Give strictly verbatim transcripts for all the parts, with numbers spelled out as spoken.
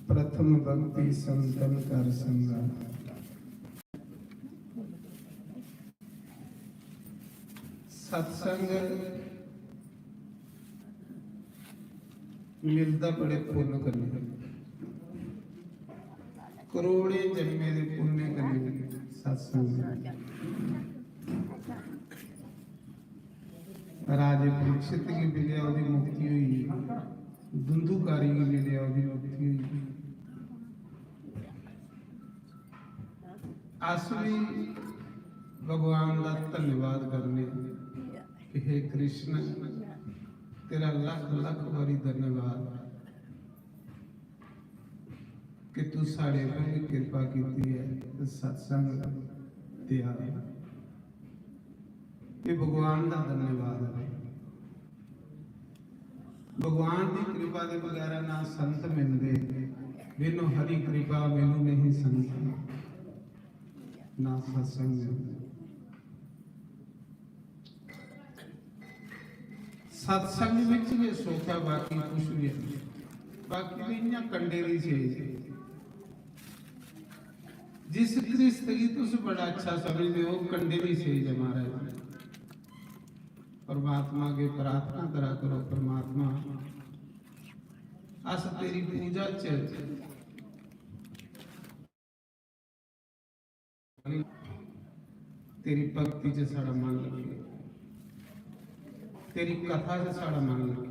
प्रथम भक्ति संतन कर संगा। सत्संग मिलदा बड़े पुन्न कन्नै, करोड़ें जन्में दे पुन्न कन्नै सत्संग। राजे परीक्षित गी मिलेआ, ओह्दी मुक्ति होई गेई। धुंधुकारी गी मिलेआ, ओह्दी मुक्ति होई गेई। अस भी भगवान दा धन्यवाद करने कि हे कृष्ण, तेरा लख लख बारी धन्यवाद कि तू साढ़े पर भी कृपा कीती ऐ ते सत्संग दिया है। ये भगवान दा धन्यवाद है। भगवान दी कृपा दे बगैरा ना संत मिलदे, बिनु हरि कृपा मिलू नहीं संत, ना सत्संग मिलदे। सत्संग विच गै सुख ऐ, बाकी कुछ भी है, बाकी तो इ'यां कंडे दी सेज ऐ। जिस गृहस्थ गी तुस बड़ा अच्छा समझदे हो, कंडे दी सेज है महाराज। परमात्मा अगे प्रार्थना करा करो, परमात्मा, अस तेरी पूजा च तेरी भक्ति च साढ़ा मन लगे, तेरी कथा च साढ़ा मन लगे।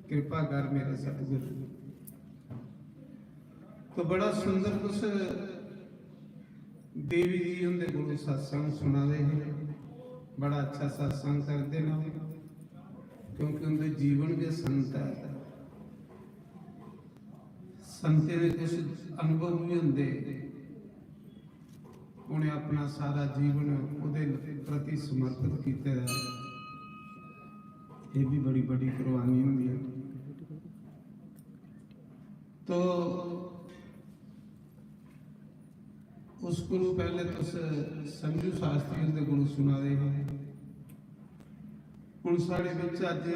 कृपा कर मेरे सतगुरु। तो बड़ा सुंदर तुस देवी जी हुंदे कोलों सत्संग सुना दे हे, बड़ा अच्छा सत्संग करदे न, क्योंकि उंदे जीवन गै संत ऐ। संतें दे कुछ अनुभव भी होंदे, उ'नें अपना सारा जीवन ओह्दे प्रति समर्पित कीते दा ऐ। एह् भी बड़ी बड़ी कुर्बानी होंदी ऐ। तो उस कोलू पैह्ले तुस संजू शास्त्री हुंदे कोलू सुना दे हे। हुन साढ़े बिच अज्ज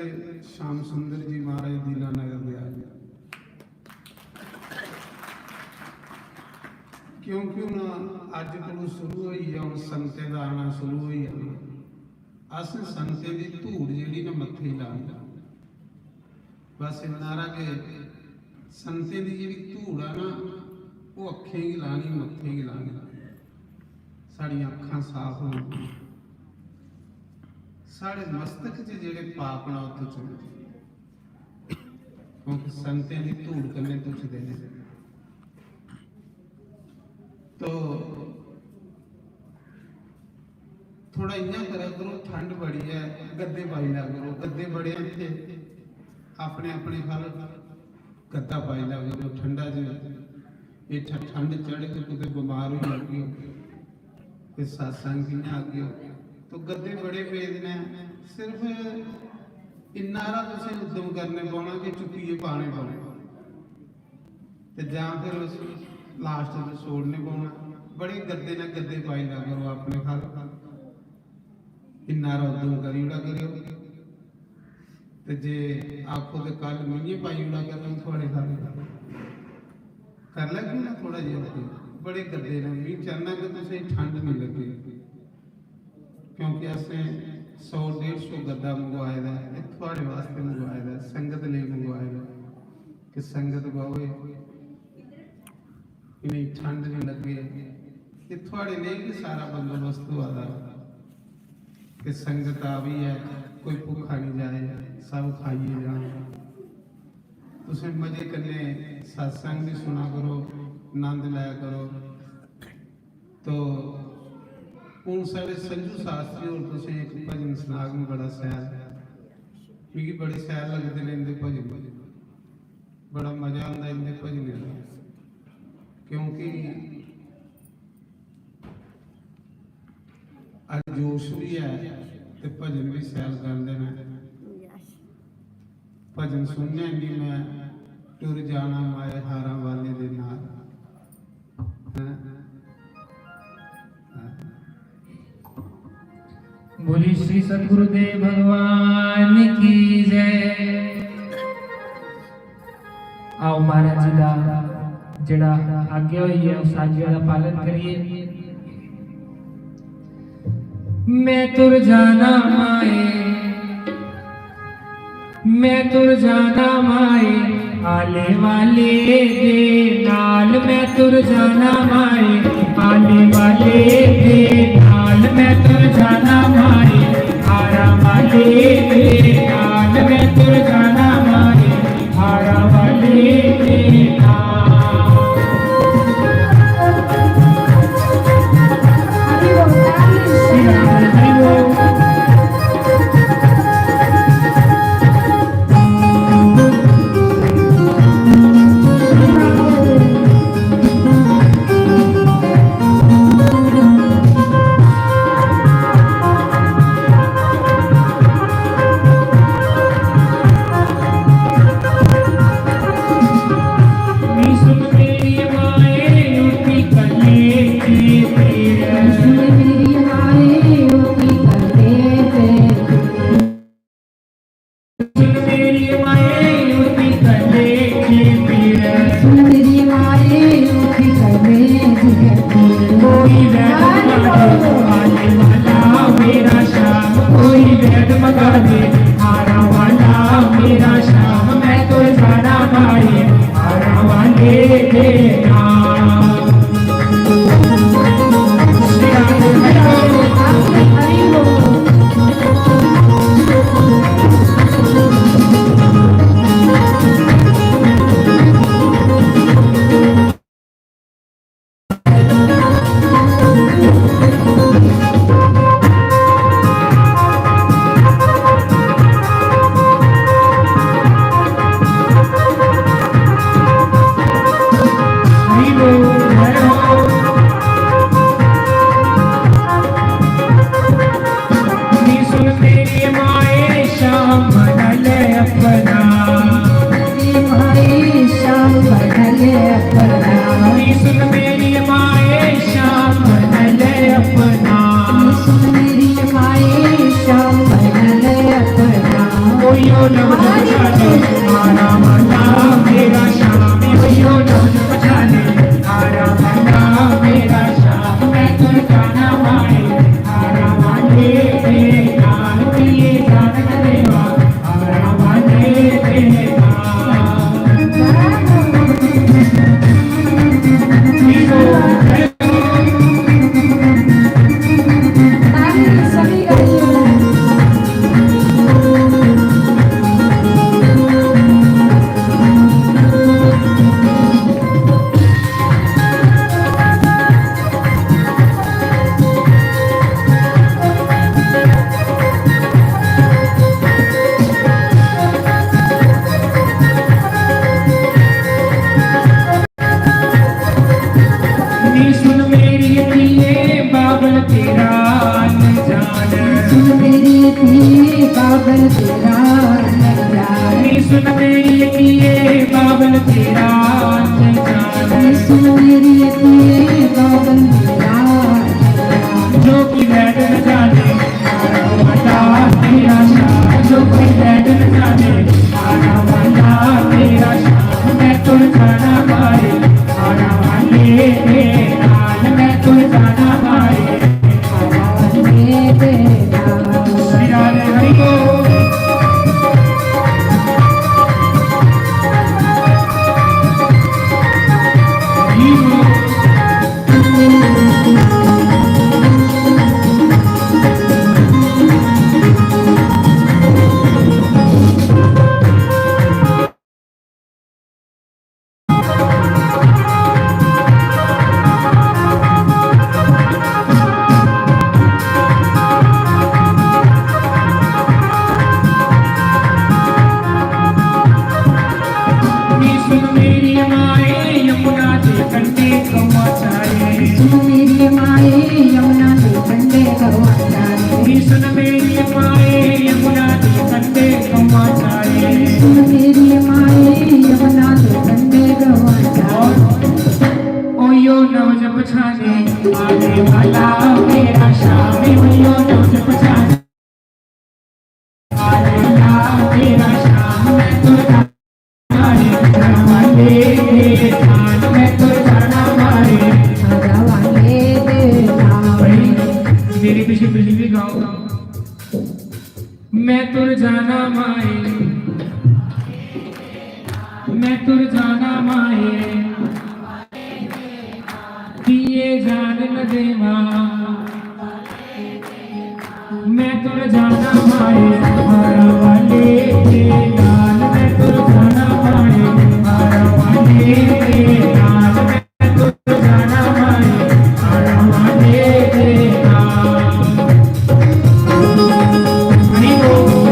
श्याम सुंदर जी महाराज दीनानगर दे आए। क्योंकि हुन अज्ज कोलू शुरू होई गेआ, हुन संतें दा आना शुरू होई जाना। असें संतें दी धूड़ जेह्ड़ी ना मत्थे गी लानी। बस इन्ना हारा के संतें दी जेह्ड़ी धूड़ ऐ ना, ओह् अक्खें गी लानी, मत्थे गी लानी। साढ़ियां अक्खां साफ होन, साढ़े मस्तक च जेह्ड़े पाप न, ओह् धुचन। क्योंकि संतें दी धूड़ कन्नै धुचदे न। तो थोड़ा इ'यां करा करो, ठंड बड़ी ऐ, गद्दे पाई लै करो, गद्दे बड़े न इत्थै, अपने अपने ख'ल्ल गद्दा पाई लै करो ठंडा च। एह् ठ-, ठंड चढ़ग, कुतै बमार होई जागे, ते सत्संग कि'यां आगे? तो गद्दे बड़े पेदे न, सिर्फ इन्ना हारा तुसें उद्यम करने पौना कि चुक्कियै पाने पौने। ते जां फिर उस लास्ट च छोड़ने पौना। बड़े गद्दे ने गद्दे पाई लै करो अपने घर, इन्ना हारा उद्यम करी ओड़ा करेओ। ते जे आखो ते कल मिंजे पाई ओड़ा करन थुआड़े घर, कर लैगे ना थोड़ा जेहा उद्यम। बड़े गद्दे ने, मी चाहना कि तुसें ठंड निं लग्गे। क्योंकि असें सौ डेढ़ सौ गद्दा मंगवाए दा ऐ, एह् थुआढ़े वास्तै मंगवाए दा ऐ, संगत लेई मंगवाए दा ऐ कि संगत बवै, इ'नेंगी ठंड निं लग्गे। एह् थुआढ़े लेई गै सारा बंदोबस्त होआ दा ऐ कि संगत आवै, कोई भुक्खा निं जाए, सब खाइयै जान। तुसें मजे कन्नै सत्संग बी सुना करो, नंद लै करो। तो हून साढ़े संजू शास्त्री होर तुसें इक भजन सनाग, बड़ा शैल, मिगी बड़े शैल लगदे न इंदे भजन, बड़ा मजा आंदा इंदे भजनें दा, क्योंकि अज्ज जोश बी ऐ ते भजन बी शैल गांदे न। भजन सुनने गी मैं टुर जाना माए हारां वाले दे नाल। हैं? हैं? बोली श्री सतगुरुदेव भगवान की जय। आओ, महाराज जी दा जेह्ड़ा आज्ञा होई ऐ, उस आज्ञा दा पालन करिए। मैं तुर जाना माए, मैं तुर जाना माए, आले वाले दे नाल। मैं तुर जाना माए, आले वाले दे नाल। मैं तुर जाना माए, हारा वाले दे नाल। मैं तुर जाना माए, हारा वाले दे नाल। हरि बोल, हरि बोल। मैं तुर जाना माए, दिए जान न देवा। मैं तुर जाना माए, हारा वाले के नाल। मैं तुर जाना माए, हारा वाले के नाल। मैं तुर जाना माए, हारा वाले के नाल। हरि बोल।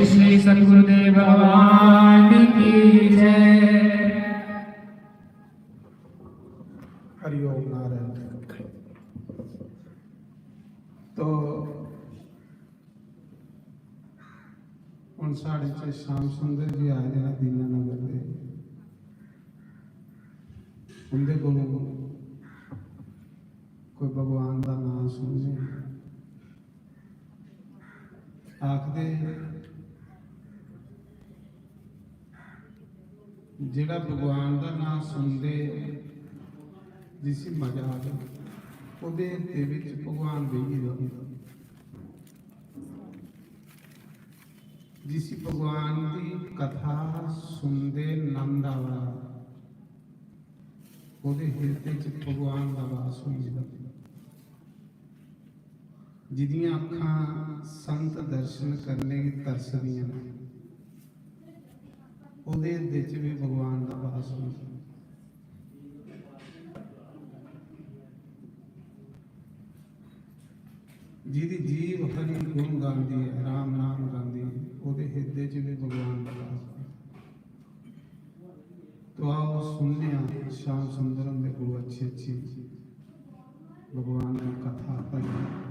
श्री सतगुरुदेव भगवान की जय। हरिओम नारायण। तो हुन साढ़े च श्याम सुंदर जी आए दे न दीनानगर दे। उंदे कोलों कोई भगवान दा नाम सुनने। आखदे जेह्ड़ा भगवान दा नांऽ सुनदे जिसी मजा आवे, ओह्दे हिरदे बिच भगवान बेही गेदा होंदा। जिसी भगवान दी कथा सुनदे नंद आवा, ओह्दे हिरदे च भगवान दा वास होई गेदा। जिदियां अक्खां संत दर्शन करने गी तरसदियां न, ओह्दे हिरदे च बी भगवान दा वास होंदा। जिदी जीभ हरि गुण गांदी ऐ, राम नाम गांदी ऐ, ओह्दे हिरदे च बी भगवान दा वास होंदा। तो आओ सुनने आं श्याम सुंदर हुंदे कोल अच्छी अच्छी भगवान दी कथा, भजन।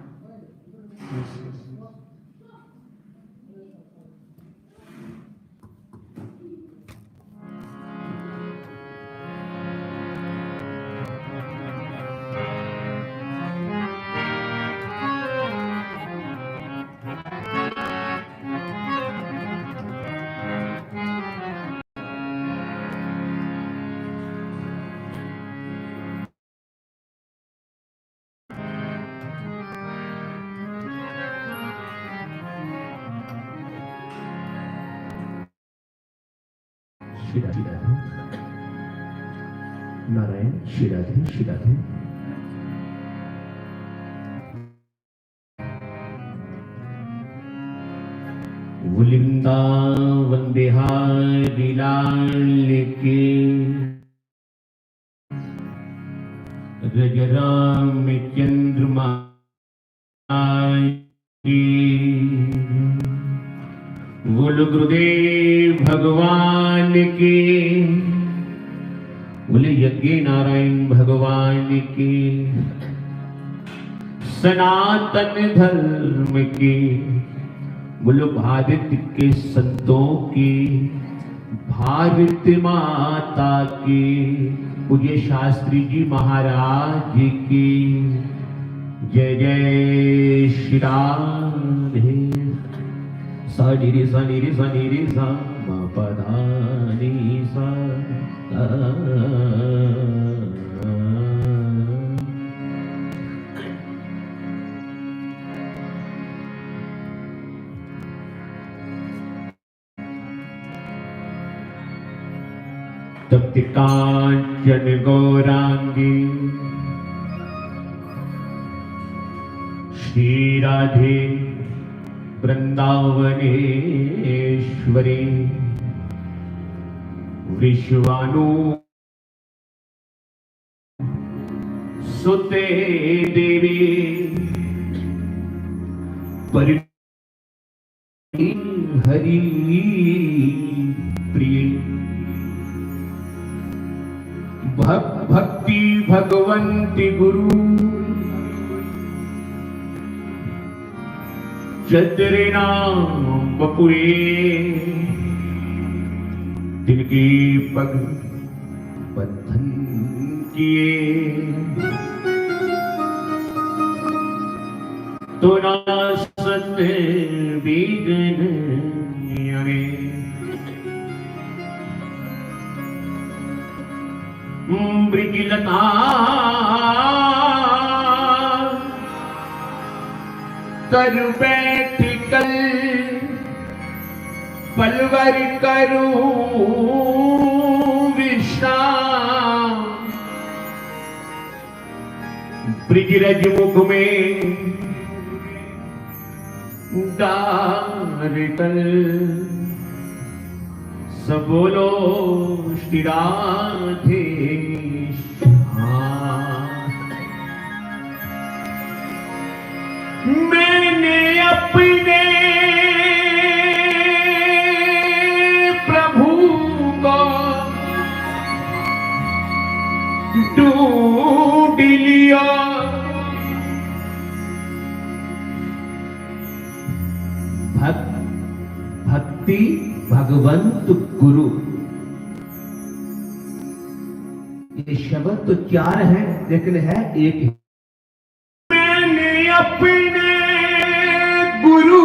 श्री राधे। नारायण, श्री राधे, श्री राधे। वृंदावन बिहारी लाल की। रज राम चंद्रमा की। बोलो गुरुदेव भगवान की। बोले यज्ञ नारायण भगवान की। सनातन धर्म की। बोलो भारत के संतों की। भारत माता की। पूज्य शास्त्री जी महाराज की जय। जय श्री राधे। सा नी रे सा नी रे सा नी रे सा, मा पा धा नी सा। तब कांचन गौरांगी श्री राधे वृंदावनेश्वरी विश्वानु सुते देवी पर हरि प्रिय। भक-, भक्ति भगवंत गुरु चतरे नाम बपुए, तिनके पग बंधन किए। तो नासत विघ्न अणे। ब्रजलता तर बैठ कल पलवर करूं विश्राम। ब्रजरज मुख में डार कल सब बोलो श्री राधे श्याम। मैंने अपने प्रभु को ढूंढ लिया। भक-, भक्ति भगवंत गुरु, ये शब्द तो चार हैं, लेकिन है एक ही। मैंने अपने गुरु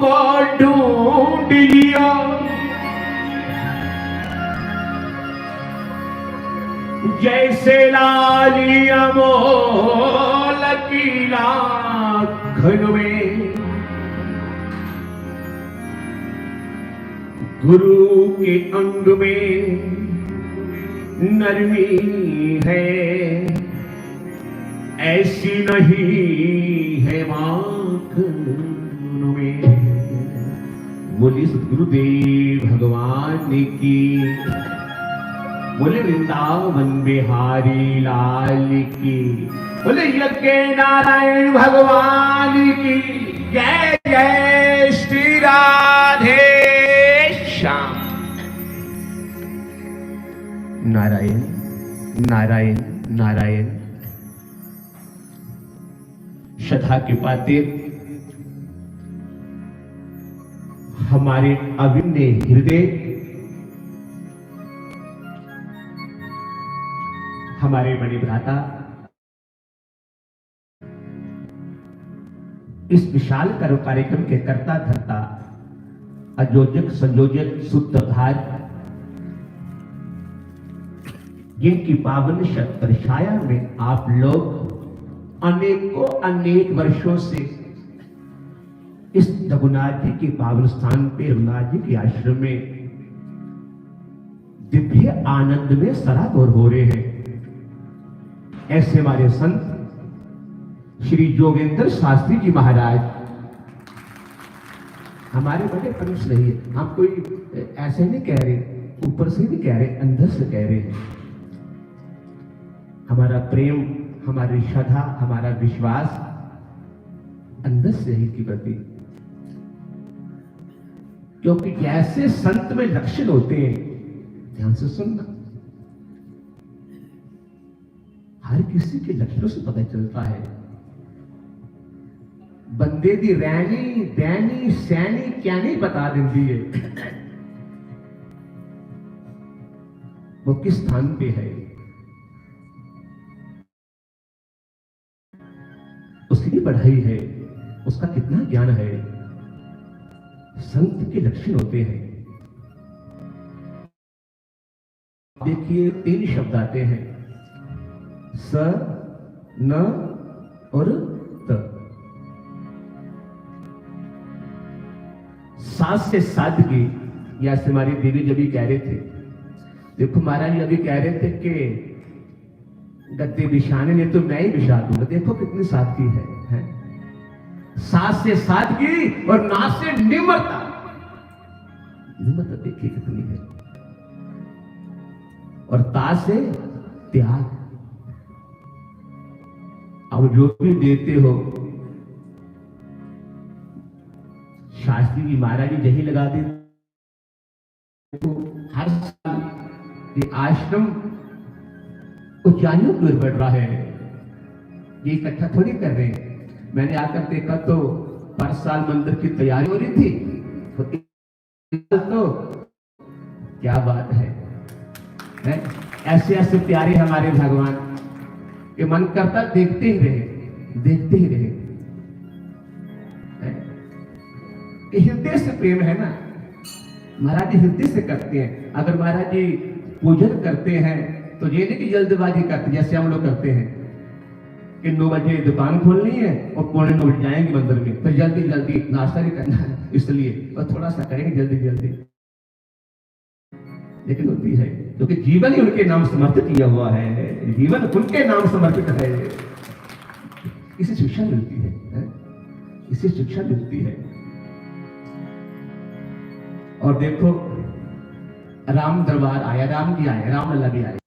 को ढूंढ लिया, जैसे लाली अमोल की लाखन में। गुरु के अंग में नरमी है, ऐसी नहीं है माखन में। बोलिए सतगुरुदेव भगवान की, बोले वृंदावन बिहारी लाल की, बोले यज्ञ नारायण भगवान की जय। जय श्री राधे श्याम। नारायण, नारायण, नारायण। श्रद्धा के पात्र हमारे अविन्य हृदय, हमारे बड़े भ्राता, इस विशाल कर-, कार्यक्रम के कर्ता धर्ता, आयोजक, संयोजक, सूत्रधार, जिनकी पावन छत्र छाया में आप लोग अनेकों अनेक वर्षों से इस रघुनाथ जी के पावन स्थान पे, रघुनाथ जी के आश्रम में दिव्य आनंद में सराबोर हो रहे हैं। ऐसे हमारे संत श्री योगेंद्र शास्त्री जी महाराज हमारे बड़े प्रशंसनीय, हम कोई ऐसे नहीं कह रहे, ऊपर से नहीं कह रहे, अंदर से कह रहे हैं। हमारा प्रेम, हमारी श्रद्धा, हमारा विश्वास अंदर से है इनके प्रति, क्योंकि जैसे संत में लक्षण होते हैं, ध्यान से सुनना, हर किसी के लक्षणों से पता चलता है। बंदे दी रहनी, बहनी, सहनी, कहनी बता देंदी है वो किस स्थान पे है, उसकी भी पढ़ाई है, उसका कितना ज्ञान है, संत के लक्षण होते हैं। देखिए, तीन शब्द आते हैं, स, न और त। सास से सादगी, या हमारी देवी जब भी कह रहे थे, देखो महाराज जी अभी कह रहे थे कि गद्दे बिछाने ने तो मैं ही बिछा दूंगा। देखो कितनी सादगी है, है? साज से सादगी और नाज से निम्रता। निम्रता देखिए कितनी है। और ता से त्याग। अब जो भी देते हो, शास्त्री जी महाराज जी जही लगा देते हो। हर साल ये आश्रम ऊंचाइयों की ओर बढ़ रहा है। ये इकट्ठा थोड़ी कर रहे हैं। मैंने आकर देखा तो हर साल मंदिर की तैयारी हो रही थी, तो इस साल तो क्या बात है, है? ऐसे ऐसे प्यारे हमारे भगवान, ये मन करता देखते ही रहे, देखते ही रहे, है? ये हृदय से प्रेम है ना, महाराज जी हृदय से करते हैं। अगर महाराज जी पूजन करते हैं तो ये नहीं कि जल्दबाजी करते जैसे हम लोग करते हैं कि नौ बजे दुकान खोलनी है और पौने नौ बजे जाएंगे मंदिर में, फिर जल्दी जल्दी नाश्ता भी करना है इसलिए, और थोड़ा सा करेंगे जल्दी जल्दी। लेकिन होती है क्योंकि जीवन ही उनके नाम समर्पित किया हुआ है, जीवन उनके नाम समर्पित है। इसे शिक्षा मिलती है, है? इसे शिक्षा मिलती है। और देखो, राम दरबार आया, राम जी आए, रामलला भी आए।